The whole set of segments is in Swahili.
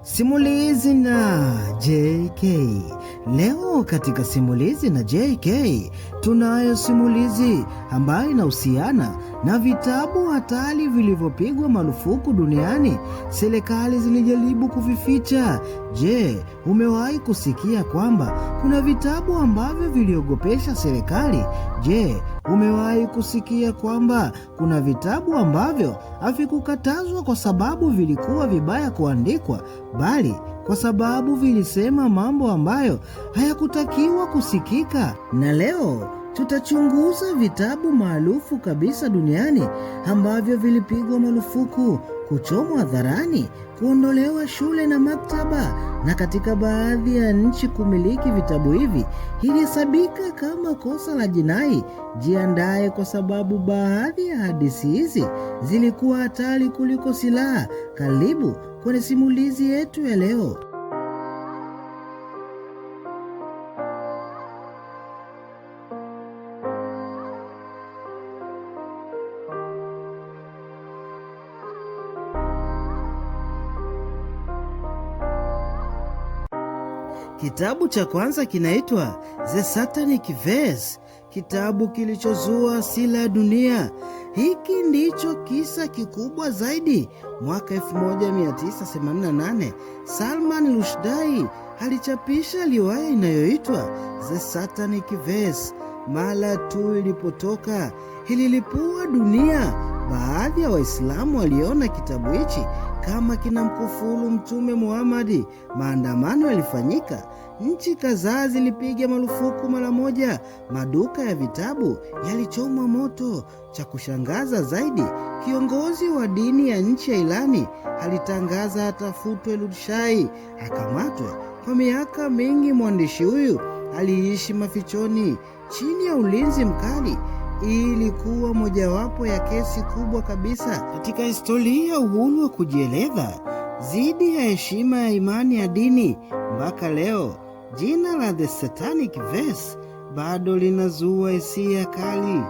Simulizi na JK. Leo katika Simulizi na JK tunayo simulizi ambayo inahusiana na vitabu hatari vilivyopigwa marufuku duniani. Serikali zilijaribu kuvificha. Je, umewahi kusikia kwamba kuna vitabu ambavyo viliogopesha serikali? Je, umewahi kusikia kwamba kuna vitabu ambavyo havikukatazwa kwa sababu vilikuwa vibaya kuandikwa, bali kwa sababu vilisema mambo ambayo hayakutakiwa kusikika? Na leo tutachunguza vitabu maarufu kabisa duniani ambavyo vilipigwa marufuku, kuchomwa hadharani, kuondolewa shule na maktaba, na katika baadhi ya nchi kumiliki vitabu hivi ilihesabika kama kosa la jinai. Jiandae kwa sababu baadhi ya hadithi hizi zilikuwa hatari kuliko silaha. Karibu kwenye simulizi yetu ya leo. Kitabu cha kwanza kinaitwa The Satanic Verse, kitabu kilichozua hasira ya dunia. Hiki ndicho kisa kikubwa zaidi. Mwaka 1988 Salman Rushdie alichapisha riwaya inayoitwa The Satanic Verse. Mara tu ilipotoka ililipua dunia. Baadhi ya Waislamu waliona kitabu hichi kama kinamkufuru Mtume Muhammad. Maandamano yalifanyika, nchi kadhaa zilipiga marufuku mara moja, maduka ya vitabu yalichomwa moto. Cha kushangaza zaidi, kiongozi wa dini ya nchi ya Irani alitangaza atafutwe Rushdie akamatwe. Kwa miaka mingi mwandishi huyu aliishi mafichoni chini ya ulinzi mkali. Ilikuwa mojawapo ya kesi kubwa kabisa katika historia ya uhuru wa kujieleza dhidi ya heshima ya imani ya dini. Mpaka leo jina la The Satanic Verse bado linazua hisia kali.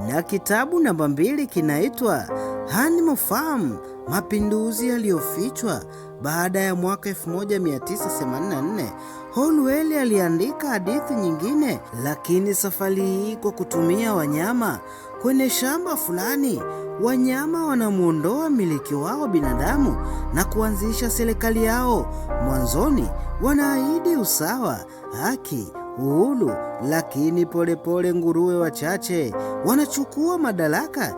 Na kitabu namba 2 kinaitwa Animal Farm, mapinduzi yaliyofichwa. Baada ya mwaka 1984, Orwell aliandika hadithi nyingine, lakini safari hii kwa kutumia wanyama. Kwenye shamba fulani, wanyama wanamuondoa miliki wao binadamu na kuanzisha serikali yao. Mwanzoni wanaahidi usawa, haki, uhuru, lakini polepole nguruwe wachache wanachukua madaraka.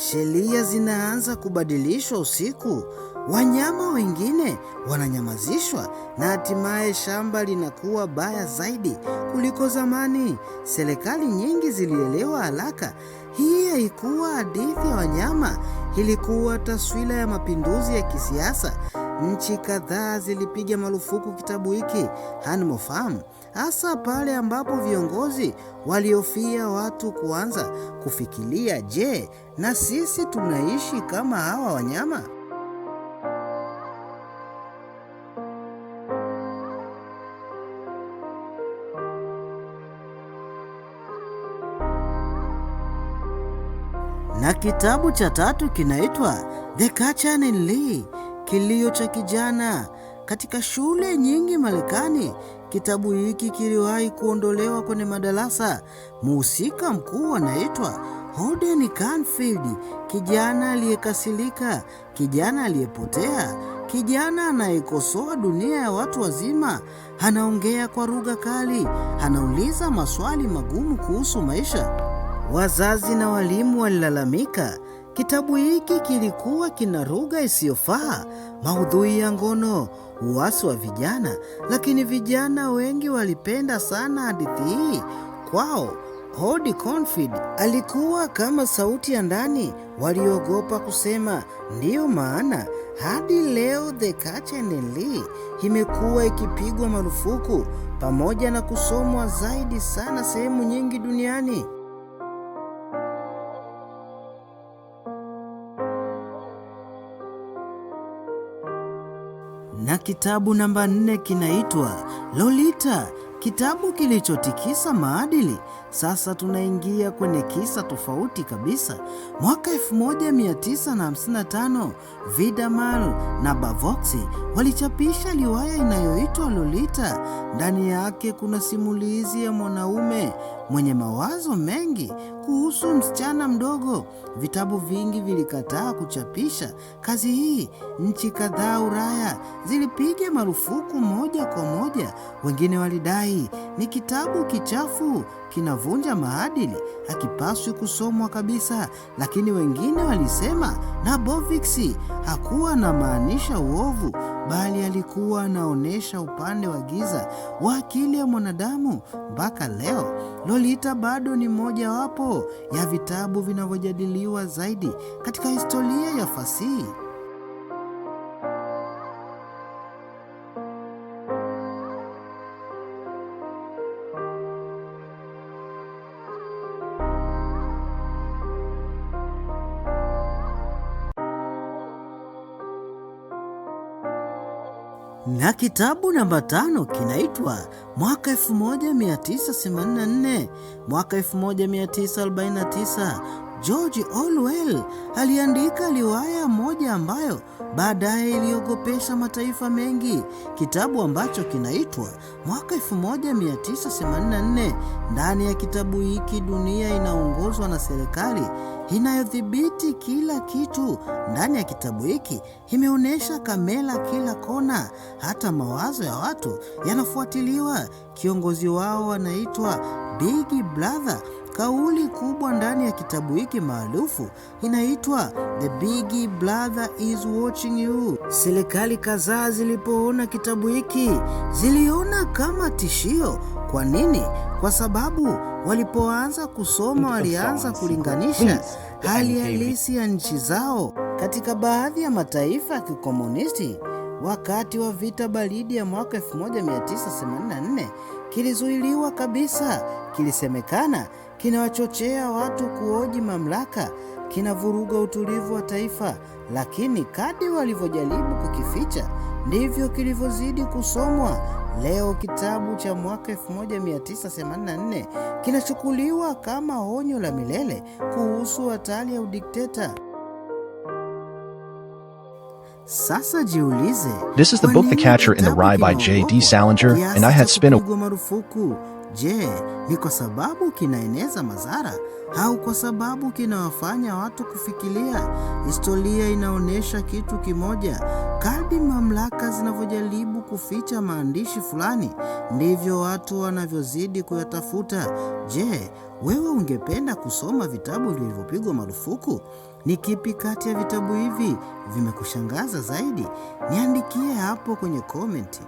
Sheria zinaanza kubadilishwa usiku, wanyama wengine wananyamazishwa, na hatimaye shamba linakuwa baya zaidi kuliko zamani. Serikali nyingi zilielewa haraka, hii haikuwa hadithi ya wanyama, ilikuwa taswira ya mapinduzi ya kisiasa. Nchi kadhaa zilipiga marufuku kitabu hiki Animal Farm, hasa pale ambapo viongozi waliofia watu kuanza kufikiria, je, na sisi tunaishi kama hawa wanyama? Na kitabu cha tatu kinaitwa The Catcher in Lee, kilio cha kijana. Katika shule nyingi Marekani, kitabu hiki kiliwahi kuondolewa kwenye madarasa. Mhusika mkuu anaitwa Holden Caulfield, kijana aliyekasirika, kijana aliyepotea, kijana anayekosoa dunia ya watu wazima. Anaongea kwa lugha kali, anauliza maswali magumu kuhusu maisha. Wazazi na walimu walilalamika. Kitabu hiki kilikuwa kina lugha isiyofaa, maudhui ya ngono, uasi wa vijana, lakini vijana wengi walipenda sana hadithi hii. Kwao Holden Caulfield alikuwa kama sauti ya ndani waliogopa kusema. Ndiyo maana hadi leo The Catcher in the Rye imekuwa ikipigwa marufuku pamoja na kusomwa zaidi sana sehemu nyingi duniani. Na kitabu namba 4 kinaitwa Lolita, kitabu kilichotikisa maadili. Sasa tunaingia kwenye kisa tofauti kabisa. Mwaka 1955 Vildmar na Bavox walichapisha riwaya inayoitwa Lolita. Ndani yake kuna simulizi ya mwanaume mwenye mawazo mengi kuhusu msichana mdogo. Vitabu vingi vilikataa kuchapisha kazi hii. Nchi kadhaa Ulaya zilipiga marufuku moja kwa moja. Wengine walidai ni kitabu kichafu, kinavunja maadili, hakipaswi kusomwa kabisa. Lakini wengine walisema Nabovix hakuwa anamaanisha uovu, bali alikuwa anaonyesha upande wa giza wa akili ya mwanadamu. Mpaka leo Lolita bado ni mojawapo ya vitabu vinavyojadiliwa zaidi katika historia ya fasihi. Na kitabu namba 5 kinaitwa Mwaka 1984. Mwaka 1949 George Orwell aliandika riwaya moja ambayo baadaye iliogopesha mataifa mengi, kitabu ambacho kinaitwa Mwaka 1984. Ndani ya kitabu hiki dunia inaongozwa na serikali inayodhibiti kila kitu. Ndani ya kitabu hiki imeonyesha kamera kila kona, hata mawazo ya watu yanafuatiliwa. Kiongozi wao anaitwa Big Brother. Kauli kubwa ndani ya kitabu hiki maarufu inaitwa The Big Brother is watching you. Serikali kadhaa zilipoona kitabu hiki ziliona kama tishio. Kwa nini? Kwa sababu walipoanza kusoma walianza kulinganisha hali halisi ya nchi zao. Katika baadhi ya mataifa ya kikomunisti, wakati wa vita baridi ya mwaka 1984 kilizuiliwa kabisa. Kilisemekana kinawachochea watu kuhoji mamlaka, kinavuruga utulivu wa taifa. Lakini kadri walivyojaribu kukificha, ndivyo kilivyozidi kusomwa. Leo kitabu cha mwaka 1984 kinachukuliwa kama onyo la milele kuhusu hatari ya udikteta. Sasa jiulize, This is the kwa book The nini Catcher in the kitabu Rye by J.D. kinaogopwa Salinger, and I kiasi had cha spent a kupigwa marufuku? Je, ni kwa sababu kinaeneza madhara au kwa sababu kinawafanya watu kufikiria? Historia inaonyesha kitu kimoja: kadri mamlaka zinavyojaribu kuficha maandishi fulani, ndivyo watu wanavyozidi kuyatafuta. Je, wewe ungependa kusoma vitabu vilivyopigwa marufuku? Ni kipi kati ya vitabu hivi vimekushangaza zaidi? Niandikie hapo kwenye komenti.